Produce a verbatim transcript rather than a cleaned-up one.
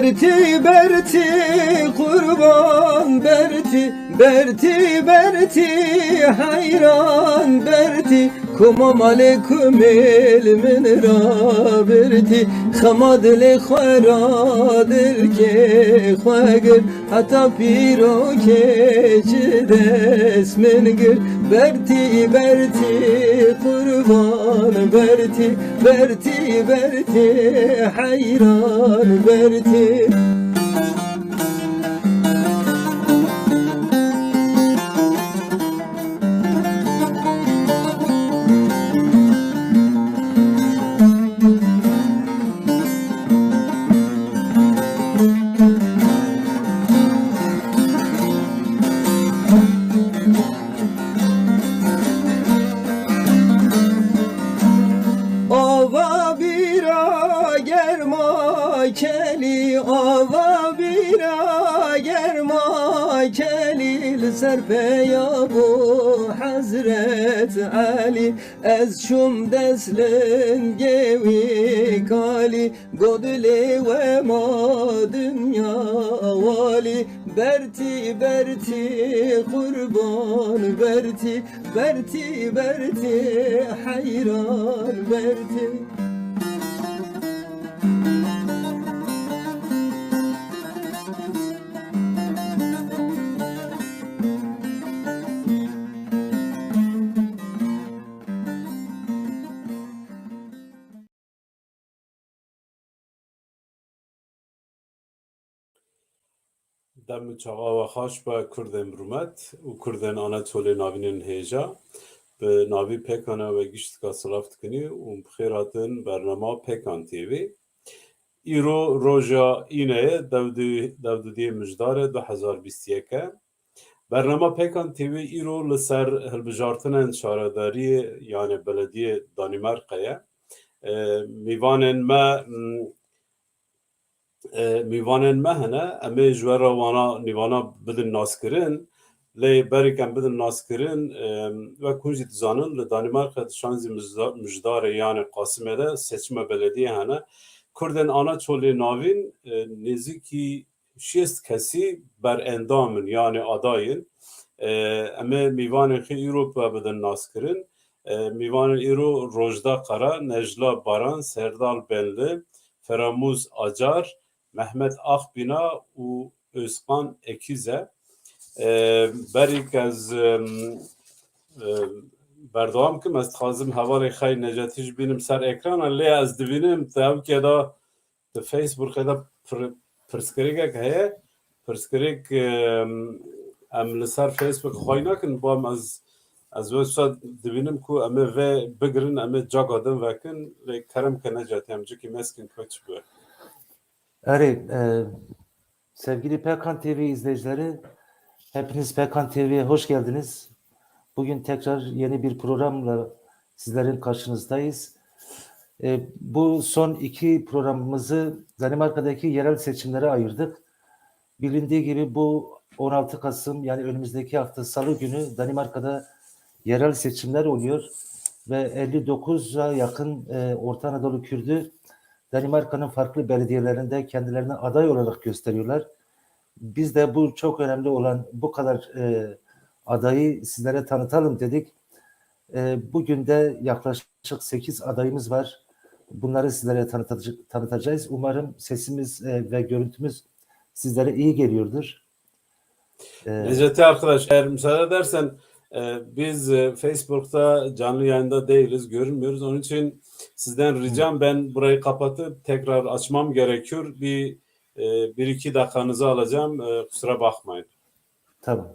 Bertî, bertî, qurban bertî, bertî, bertî, heyran bertî, kuma malê kumêl min rabirtî, xema dilê xwe ra dilkê xwe gir, heta pîrokê ji dest min gir. Bertî, bertî, qurban bertî, bertî, bertî, heyran bertî. Ava bîra germa kelî, ava bîra germa kelî, li ser peya bû Hezret Elî. Ez çûm dest lingê wî kalî, got dilê we ma dinya walî. Bertî, bertî, qurban bertî, bertî, bertî, heyran bertî. Dem û çaxa we xweş be kurdên rûmet û kurdên Anatolê navînên hêja. Bi navî Pêkan e we giştika silav dikinî û bi xêr hatin bernama Pêkan T V. Îro roja îne ye, dewdî-, dewdidiyê Mijdarê du hezar bîst û yek e. Bernama Pêkan T V îro li ser hilbijartinên şaredariyê, yanê belediyê Danîmarka ye. E, mîvanên me, m, e, mîvanên me hene, em ê ji we re wana nîvana bidin naskirin. Lê berî em bidin naskirin, e, wek hûn jî dizanin, li Danîmarka di şanzî Mijda-, Mijdarê, yanê Qasimê de seçima belediyê hene. Kurdên Ana Çolê Navîn, e, nêzîkî şêst kesî berendam in, yanê aday in. E, em ê mîvanên xwe îro bi we bidin naskirin. E, mîvanên îro Rojda Kara, Necla Baran, Serdal Benli, Feramûz Acar, Mehmet Akbîna û Özkan Ekiz e. E, berî ke ez, em, e, berdewam kim, ez dixwazim hevalê xey Necatî jî bînim ser ekranan, lê ez dibînim te ew keda di Facebookê de pir-, pirsgirêkek heye. Pirsgirêk, em, em li ser Facebook xwey nakin, bam ez, ez wesa dibînim ku em ê vê bigirin, em ê caka din vekin, lê kerem ke Necatî, em cîkî meskin ku çi be. Erê, e, sevgili Pekan T V izleyicileri, hepiniz Pekan T V'ye hoş geldiniz. Bugün tekrar yeni bir programla sizlerin karşınızdayız. E, bu son iki programımızı Danimarka'daki yerel seçimlere ayırdık. Bilindiği gibi bu on altı Kasım, yani önümüzdeki hafta Salı günü Danimarka'da yerel seçimler oluyor ve elli dokuza yakın, e, Orta Anadolu Kürdü Danimarka'nın farklı belediyelerinde kendilerini aday olarak gösteriyorlar. Biz de bu çok önemli olan bu kadar, e, adayı sizlere tanıtalım dedik. E, bugün de yaklaşık sekiz adayımız var. Bunları sizlere tanıtacı-, tanıtacağız. Umarım sesimiz, e, ve görüntümüz sizlere iyi geliyordur. E, Necati arkadaş, eğer müsaade edersen, e, biz, e, Facebook'ta canlı yayında değiliz, görünmüyoruz. Onun için sizden ricam, ben burayı kapatıp tekrar açmam gerekiyor. Bir, e, bir iki dakikanızı alacağım. E, kusura bakmayın. Tamam.